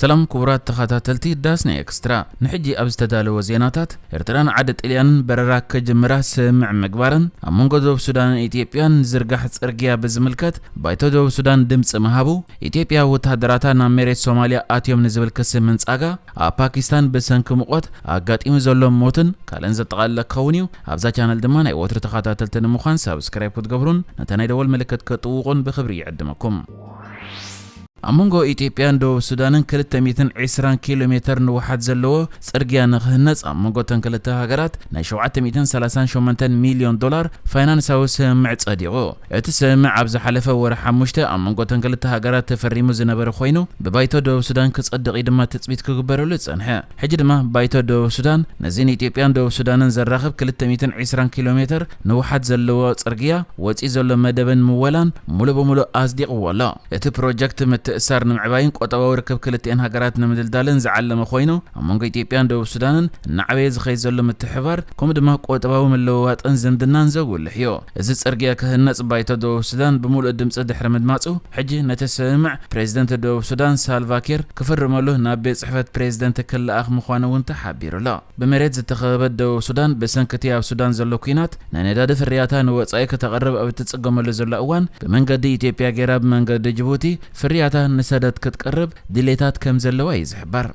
ሰላም ክቡራት ተኸታተልቲ ዳስና ኤክስትራ፣ ንሕጂ ኣብ ዝተዳለወ ዜናታት፣ ኤርትራን ዓዲ ጥልያንን በረራ ክጅምራ ስምምዕ ምግባረን፣ ኣብ መንጎ ደቡብ ሱዳንን ኢትዮጵያን ዝርጋሕ ጽርግያ ብዝምልከት ባይቶ ደቡብ ሱዳን ድምጺ ምሃቡ፣ ኢትዮጵያ ወተሃደራታ ናብ መሬት ሶማልያ ኣትዮም ንዝብል ክሲ ምንጻጋ፣ ኣብ ፓኪስታን ብሰንኪ ሙቐት ኣጋጢሙ ዘሎ ሞትን ካልእን ዘጠቓለለ ክኸውን እዩ። ኣብዛ ቻነል ድማ ናይ ወትሩ ተኸታተልቲ ንምዃን ሳብስክራይብ ክትገብሩን ነታ ናይ ደወል ምልክት ክትጥውቑን ብኽብሪ ይዕድመኩም። ኣብ መንጎ ኢትዮጵያን ደቡብ ሱዳንን ክልተ ሚእትን ዕስራን ኪሎ ሜተር ንውሓት ዘለዎ ጽርግያ ንክህነጽ ኣብ መንጎ እተን ክልተ ሃገራት ናይ ሸውዓተ ሚእትን ሰላሳን ሸሞንተን ሚልዮን ዶላር ፋይናንሳዊ ስምምዕ ጸዲቑ። እቲ ስምምዕ ኣብ ዝሓለፈ ወርሒ ሓሙሽተ ኣብ መንጎ እተን ክልተ ሃገራት ተፈሪሙ ዝነበረ ኮይኑ፣ ብባይቶ ደቡብ ሱዳን ክጸድቕ እዩ ድማ ትጽቢት ክግበረሉ ዝጸንሐ። ሕጂ ድማ ባይቶ ደቡብ ሱዳን ነዚ ንኢትዮጵያን ደቡብ ሱዳንን ዘራኽብ ክልተ ሚእትን ዕስራን ኪሎ ሜተር ንውሓት ዘለዎ ጽርግያ ወጺኡ ዘሎ መደብን ምወላን ሙሉእ ብሙሉእ ኣጽዲቕዎ ኣሎ። እቲ ፕሮጀክት ምትእስሳር ንምዕባይን ቁጠባዊ ርክብ ክልቲኤን ሃገራት ንምድልዳልን ዝዓለመ ኮይኑ፣ ኣብ መንጎ ኢትዮጵያን ደቡብ ሱዳንን እናዓበየ ዝኸይድ ዘሎ ምትሕብባር፣ ከምኡ ድማ ቁጠባዊ ምልውዋጥን ዝምድናን ዘጉልሕ እዩ። እዚ ጽርግያ ክህነጽ ባይቶ ደቡብ ሱዳን ብምሉእ ድምጺ ድሕሪ ምድማጹ፣ ሕጂ ነቲ ስምምዕ ፕሬዚደንት ደቡብ ሱዳን ሳልቫ ኪር ክፍርመሉ ናብ ቤት ጽሕፈት ፕሬዚደንት ክለኣኽ ምዃኑ እውን ተሓቢሩ ኣሎ። ብመሬት ዝተኸበበት ደቡብ ሱዳን ብሰንኪ እቲ ኣብ ሱዳን ዘሎ ኲናት ናይ ነዳዲ ፍርያታ ንወጻኢ ከተቕርብ ኣብ እትጽገመሉ ዘሎ እዋን፣ ብመንገዲ ኢትዮጵያ ገይራ ብመንገዲ ጅቡቲ ፍርያታ ንሰደድ ክትቅርብ ድሌታት ከም ዘለዋ እዩ ዝሕበር።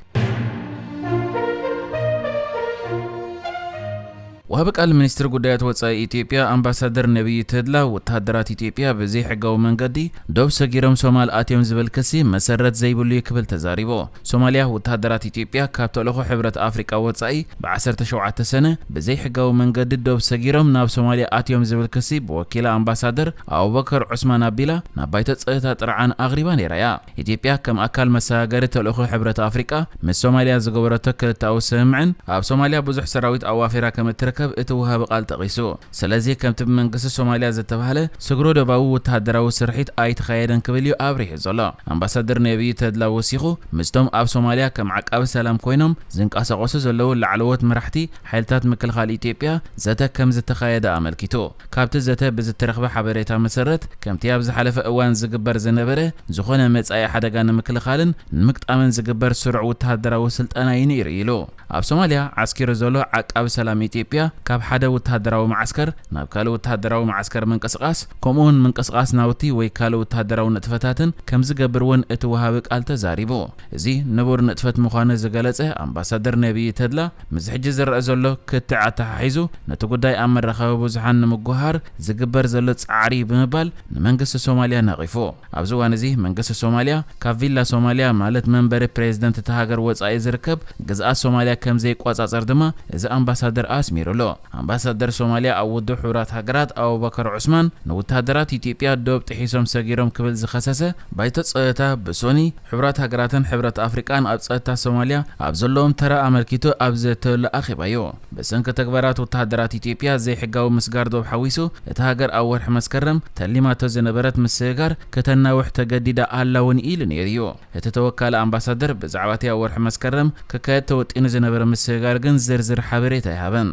ወሃቢ ቃል ሚኒስትሪ ጉዳያት ወጻኢ ኢትዮጵያ ኣምባሳደር ነቢዩ ተድላ፣ ወተሃደራት ኢትዮጵያ ብዘይሕጋዊ መንገዲ ዶብ ሰጊሮም ሶማል ኣትዮም ዝብል ክሲ መሰረት ዘይብሉ እዩ ክብል ተዛሪቡ። ሶማልያ፣ ወተሃደራት ኢትዮጵያ ካብ ተልእኾ ሕብረት ኣፍሪቃ ወጻኢ ብ ዓሰርተ ሸውዓተ ሰነ ብዘይሕጋዊ መንገዲ ዶብ ሰጊሮም ናብ ሶማልያ ኣትዮም ዝብል ክሲ ብወኪላ ኣምባሳደር ኣቡበከር ዑስማን ኣቢላ ናብ ባይቶ ጸጥታ ጥርዓን ኣቕሪባ ነይራ እያ። ኢትዮጵያ ከም ኣካል መሰጋገሪ ተልእኾ ሕብረት ኣፍሪቃ ምስ ሶማልያ ዝገበረቶ ክልተኣዊ ስምምዕን ኣብ ሶማልያ ብዙሕ ሰራዊት ኣዋፊራ ከም እትርከብ እቲ ወሃቢ ቃል ጠቒሱ። ስለዚ ከምቲ ብመንግስቲ ሶማልያ ዝተባህለ ስግረ ዶባዊ ወተሃደራዊ ስርሒት ኣይተኻየደን ክብል እዩ ኣብሪሁ ዘሎ። ኣምባሳደር ነቢዩ ተድላ ወሲኹ፣ ምስቶም ኣብ ሶማልያ ከም ዓቃቢ ሰላም ኮይኖም ዝንቀሳቐሱ ዘለዉ ላዕለዎት መራሕቲ ሓይልታት ምክልኻል ኢትዮጵያ ዘተ ከም ዝተኻየደ ኣመልኪቱ። ካብቲ ዘተ ብዝተረኽበ ሓበሬታ መሰረት፣ ከምቲ ኣብ ዝሓለፈ እዋን ዝግበር ዝነበረ፣ ዝኾነ መጻኢ ሓደጋ ንምክልኻልን ንምግጣምን ዝግበር ስሩዕ ወተሃደራዊ ስልጠና እዩ ነይሩ ኢሉ። ኣብ ሶማልያ ዓስኪሩ ዘሎ ዓቃቢ ሰላም ኢትዮጵያ ካብ ሓደ ወተሃደራዊ መዓስከር ናብ ካልእ ወተሃደራዊ መዓስከር ምንቅስቓስ፣ ከምኡውን ምንቅስቓስ ናውቲ ወይ ካልእ ወተሃደራዊ ንጥፈታትን ከም ዝገብር እውን እቲ ወሃቢ ቃል ተዛሪቡ። እዚ ንቡር ንጥፈት ምዃኑ ዝገለጸ ኣምባሳደር ነቢዩ ተድላ፣ ምስ ሕጂ ዝረኣ ዘሎ ክትዕ ኣተሓሒዙ ነቲ ጉዳይ ኣብ መራኸቢ ብዙሓን ንምጉሃር ዝግበር ዘሎ ጻዕሪ እዩ ብምባል ንመንግስቲ ሶማልያ ነቒፉ። ኣብዚ እዋን እዚ መንግስቲ ሶማልያ ካብ ቪላ ሶማልያ ማለት መንበሪ ፕሬዝደንት እታ ሃገር ወጻኢ ዝርከብ ግዝኣት ሶማልያ ከም ዘይቆጻጸር ድማ እዚ ኣምባሳደር ኣስሚሩ ኣሎ። ኣምባሳደር ሶማልያ ኣብ ውድብ ሕቡራት ሃገራት ኣቡበከር ዑስማን ንወተሃደራት ኢትዮጵያ ዶብ ጥሒሶም ሰጊሮም ክብል ዝኸሰሰ ባይቶ ጸጥታ ብሶኒ ሕቡራት ሃገራትን ሕብረት ኣፍሪቃን ኣብ ጸጥታ ሶማልያ ኣብ ዘለዎም ተራ ኣመልኪቱ ኣብ ዘተሉ ኣኼባ እዩ። ብሰንኪ ተግባራት ወተሃደራት ኢትዮጵያ ዘይሕጋዊ ምስጋር ዶብ ሓዊሱ እታ ሃገር ኣብ ወርሒ መስከረም ተሊማቶ ዝነበረት ምስግጋር ከተናውሕ ተገዲዳ ኣላ እውን ኢሉ ነይሩ እዩ። እቲ ተወካሊ ኣምባሳደር ብዛዕባ እቲ ኣብ ወርሒ መስከረም ክካየድ ተወጢኑ ዝነበረ ምስግጋር ግን ዝርዝር ሓበሬታ ኣይሃበን።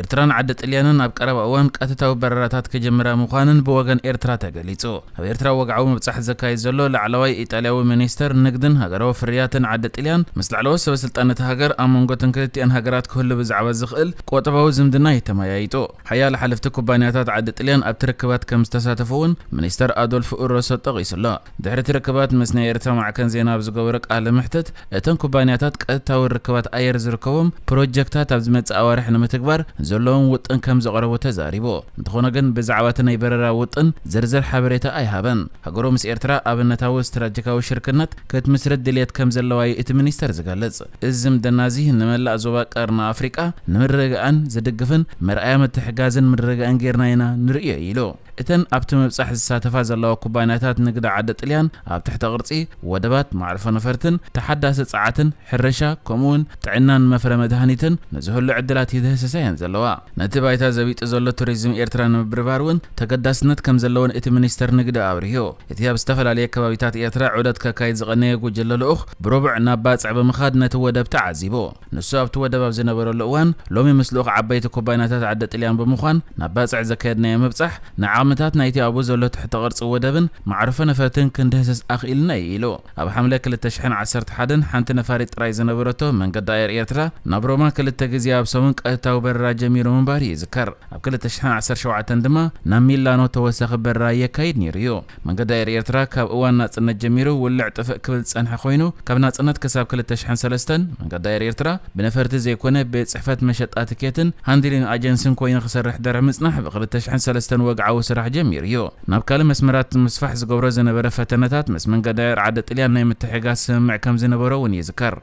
ኤርትራን ዓዲ ጥልያንን ኣብ ቀረባ እዋን ቀጥታዊ በረራታት ክጅምራ ምዃንን ብወገን ኤርትራ ተገሊጹ። ኣብ ኤርትራ ወግዓዊ ምብጻሕ ዘካይድ ዘሎ ላዕለዋይ ኢጣልያዊ ሚኒስተር ንግድን ሃገራዊ ፍርያትን ዓዲ ጥልያን ምስ ላዕለዎት ሰበ ስልጣን እታ ሃገር ኣብ መንጎ እተን ክልቲኣን ሃገራት ክህሉ ብዛዕባ ዝኽእል ቁጠባዊ ዝምድና እዩ ተመያይጡ። ሓያሎ ሓለፍቲ ኩባንያታት ዓዲ ጥልያን ኣብቲ ርክባት ከም ዝተሳተፉ እውን ሚኒስተር ኣዶልፍ ኡሮሶ ጠቒሱ ኣሎ። ድሕሪ እቲ ርክባት ምስ ናይ ኤርትራ ማዕከን ዜና ኣብ ዝገበሮ ቃለ መሕትት፣ እተን ኩባንያታት ቀጥታዊ ርክባት ኣየር ዝርከቦም ፕሮጀክታት ኣብ ዝመጽእ ኣዋርሕ ንምትግባር ዘለዎም ውጥን ከም ዘቕረቡ ተዛሪቡ። እንተኾነ ግን ብዛዕባ እቲ ናይ በረራ ውጥን ዝርዝር ሓበሬታ ኣይሃበን። ሃገሩ ምስ ኤርትራ ኣብነታዊ ስትራቴጂካዊ ሽርክነት ክትምስርት ድልየት ከም ዘለዋ እዩ እቲ ሚኒስተር ዝገልጽ። እዚ ዝምድና እዚ ንመላእ ዞባ ቀርኒ ኣፍሪቃ ንምርግጋእን ዝድግፍን መርኣያ ምትሕጋዝን ምርግጋእን ጌርና ኢና ንርእዮ ኢሉ። እተን ኣብቲ ምብጻሕ ዝሳተፋ ዘለዋ ኩባንያታት ንግዲ ዓዲ ጥልያን ኣብ ትሕተ ቅርጺ፣ ወደባት፣ መዕርፎ ነፈርትን ተሓዳሲ ጸዓትን፣ ሕርሻ፣ ከምኡውን ጥዕናን መፍረ መድሃኒትን ንዝህሉ ዕድላት ይድህስሳ እየን ዘለዋ። ነቲ ባይታ ዘቢጡ ዘሎ ቱሪዝም ኤርትራ ንምብርባር እውን ተገዳስነት ከም ዘለዎን እቲ ሚኒስተር ንግዲ ኣብሪሁ። እቲ ኣብ ዝተፈላለየ ከባቢታት ኤርትራ ዑደት ከካይድ ዝቐነየ ጉጅለ ልኡኽ ብረቡዕ ናብ ባጽዕ ብምኻድ ነቲ ወደብ ተዓዚቡ። ንሱ ኣብቲ ወደብ ኣብ ዝነበረሉ እዋን፣ ሎሚ ምስ ልኡኽ ዓበይቲ ኩባይናታት ዓዲ ጥልያን ብምዃን ናብ ባጽዕ ዘካየድናዮ ምብጻሕ፣ ንዓቕምታት ናይቲ ኣብኡ ዘሎ ትሕተ ቅርጺ ወደብን መዕርፎ ነፈርትን ክንድህስስ ኣኽኢልና እዩ ኢሉ። ኣብ ሓምለ ክልተ ሽሕን ዓሰርተ ሓደን ሓንቲ ነፋሪት ጥራይ ዝነበረቶ መንገዲ ኣየር ኤርትራ፣ ናብ ሮማ ክልተ ግዜ ኣብ ሰሙን ቀጥታዊ በረራ ጀሚሩ ምንባሩ ይዝከር። ኣብ ክልተ ሽሕን ዓሰርተ ሸውዓተን ድማ ናብ ሚላኖ ተወሳኺ በረራ የካይድ ነይሩ እዩ። መንገዲ ኣየር ኤርትራ ካብ እዋን ናጽነት ጀሚሩ ውልዕ ጥፍእ ክብል ዝጸንሐ ኮይኑ፣ ካብ ናጽነት ክሳብ ክልተ ሽሕን ሰለስተን መንገዲ ኣየር ኤርትራ ብነፈርቲ ዘይኮነ ቤት ጽሕፈት መሸጣ ትኬትን ሃንድሊን ኣጀንስን ኮይኑ ክሰርሕ ድሕሪ ምጽናሕ፣ ብ ክልተ ሽሕን ሰለስተን ወግዓዊ ስራሕ ጀሚሩ እዩ። ናብ ካልእ መስመራት ምስፋሕ ዝገብሮ ዝነበረ ፈተነታት ምስ መንገዲ ኣየር ዓዲ ጥልያን ናይ ምትሕጋዝ ስምምዕ ከም ዝነበሮ እውን ይዝከር።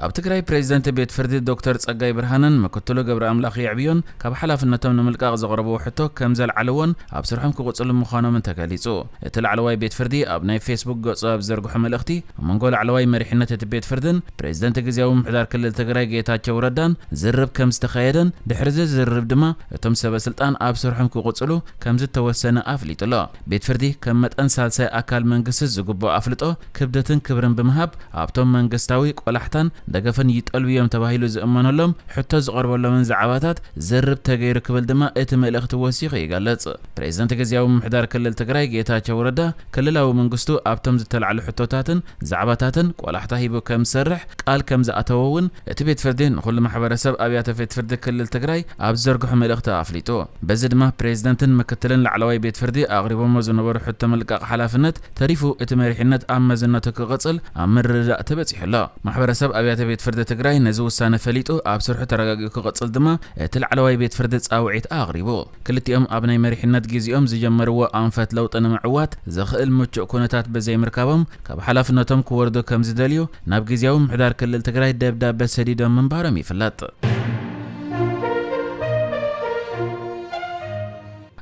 ኣብ ትግራይ ፕሬዚደንት ቤት ፍርዲ ዶክተር ጸጋይ ብርሃንን ምክትሉ ገብረ ኣምላኽ የዕብዮን ካብ ሓላፍነቶም ንምልቃቕ ዘቕረብዎ ሕቶ ከም ዘልዓልዎን ኣብ ስርሖም ክቕጽሉ ምዃኖምን ተገሊጹ። እቲ ላዕለዋይ ቤት ፍርዲ ኣብ ናይ ፌስቡክ ገጹ ኣብ ዘርግሖ መልእኽቲ፣ ኣብ መንጎ ላዕለዋይ መሪሕነት እቲ ቤት ፍርድን ፕሬዚደንት ግዝያዊ ምምሕዳር ክልል ትግራይ ጌታቸው ረዳን ዝርብ ከም ዝተኻየደን፣ ድሕሪ እዚ ዝርብ ድማ እቶም ሰበ ስልጣን ኣብ ስርሖም ክቕጽሉ ከም ዝተወሰነ ኣፍሊጡ ኣሎ። ቤት ፍርዲ ከም መጠን ሳልሳይ ኣካል መንግስቲ ዝግብኦ ኣፍልጦ ክብደትን ክብርን ብምሃብ፣ ኣብቶም መንግስታዊ ቆላሕታን ደገፍን ይጠልቡ እዮም ተባሂሉ ዝእመነሎም ሕቶ ዝቐርበሎምን ዛዕባታት ዝርብ ተገይሩ ክብል ድማ እቲ መልእኽቲ ወሲኹ ይገልጽ። ፕሬዚደንት ግዝያዊ ምምሕዳር ክልል ትግራይ ጌታቸው ረዳ፣ ክልላዊ መንግስቱ ኣብቶም ዝተላዕሉ ሕቶታትን ዛዕባታትን ቆላሕታ ሂቡ ከም ዝሰርሕ ቃል ከም ዝኣተወ እውን እቲ ቤት ፍርዲ ንኹሉ ማሕበረሰብ ኣብያተ ቤት ፍርዲ ክልል ትግራይ ኣብ ዝዘርግሖ መልእኽቲ ኣፍሊጡ። በዚ ድማ ፕሬዚደንትን ምክትልን ላዕለዋይ ቤት ፍርዲ ኣቕሪቦሞ ዝነበሩ ሕቶ ምልቃቕ ሓላፍነት ተሪፉ፣ እቲ መሪሕነት ኣብ መዝነቱ ክቕጽል ኣብ ምርድዳእ ተበጺሑ ኣሎ። ማሕበረሰብ ኣብያተ ቤት ፍርዲ ትግራይ ነዚ ውሳነ ፈሊጡ ኣብ ስርሑ ተረጋጊኡ ክቕጽል ድማ እቲ ላዕለዋይ ቤት ፍርዲ ጻውዒት ኣቕሪቡ። ክልቲኦም ኣብ ናይ መሪሕነት ግዜኦም ዝጀመርዎ ኣንፈት ለውጢ ንምዕዋት ዘኽእል ምቹእ ኩነታት ብዘይምርካቦም ካብ ሓላፍነቶም ክወርዱ ከም ዝደልዩ ናብ ግዝያዊ ምምሕዳር ክልል ትግራይ ደብዳበ ሰዲዶም ምንባሮም ይፍለጥ።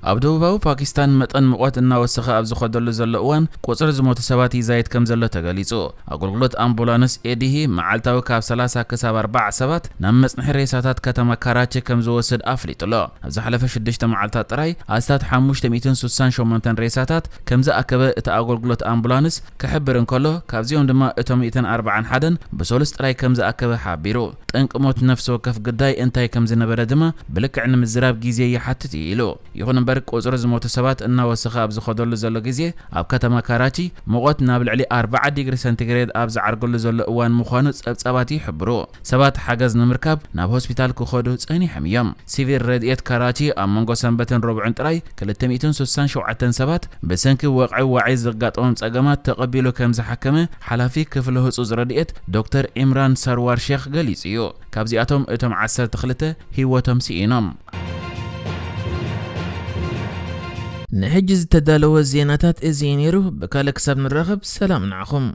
ኣብ ደቡባዊ ፓኪስታን መጠን ሙቐት እናወሰኸ ኣብ ዝኸደሉ ዘሎ እዋን፣ ቁጽሪ ዝሞቱ ሰባት ይዛየድ ከም ዘሎ ተገሊጹ። ኣገልግሎት ኣምቡላንስ ኤዲሂ መዓልታዊ ካብ ሰላሳ ክሳብ ኣርባዓ ሰባት ናብ መጽንሒ ሬሳታት ከተማ ካራቺ ከም ዝወስድ ኣፍሊጡ ኣሎ። ኣብ ዝሓለፈ ሽዱሽተ መዓልታት ጥራይ ኣስታት ሓሙሽተ ሚእትን ስሳን ሸሞንተን ሬሳታት ከም ዝኣከበ እቲ ኣገልግሎት ኣምቡላንስ ክሕብር እንከሎ፣ ካብዚኦም ድማ እቶም ሚእትን ኣርባዓን ሓደን ብሰሉስ ጥራይ ከም ዝኣከበ ሓቢሩ። ጠንቂ ሞት ነፍሲ ወከፍ ግዳይ እንታይ ከም ዝነበረ ድማ ብልክዕ ንምዝራብ ግዜ ይሓትት እዩ ኢሉ። ይኹን እምበር፣ ቁጽሪ ዝሞቱ ሰባት እናወሰኸ ኣብ ዝኸደሉ ዘሎ ግዜ፣ ኣብ ከተማ ካራቺ ሙቐት ናብ ልዕሊ ኣርባዓ ዲግሪ ሰንቲግሬድ ኣብ ዝዓርገሉ ዘሎ እዋን ምዃኑ ጸብጻባት ይሕብሩ። ሰባት ሓገዝ ንምርካብ ናብ ሆስፒታል ክኸዱ ጸኒሖም እዮም። ሲቪል ረድኤት ካራቺ ኣብ መንጎ ሰንበትን ረቡዕን ጥራይ ክልተ ሚእትን ስሳን ሸውዓተን ሰባት ብሰንኪ ወቕዒ ዋዒ ዘጋጠሞም ጸገማት ተቐቢሉ ከም ዝሓከመ ሓላፊ ክፍሊ ህጹጽ ረድኤት ዶክተር ኢምራን ሰርዋር ሼክ ገሊጹ እዩ። ካብዚኣቶም እቶም ዓሰርተ ክልተ ህይወቶም ስኢኖም። ንሕጂ ዝተዳለወ ዜናታት እዚ እዩ ነይሩ። ብካልእ ክሳብ ንራኸብ ሰላም ንዓኹም።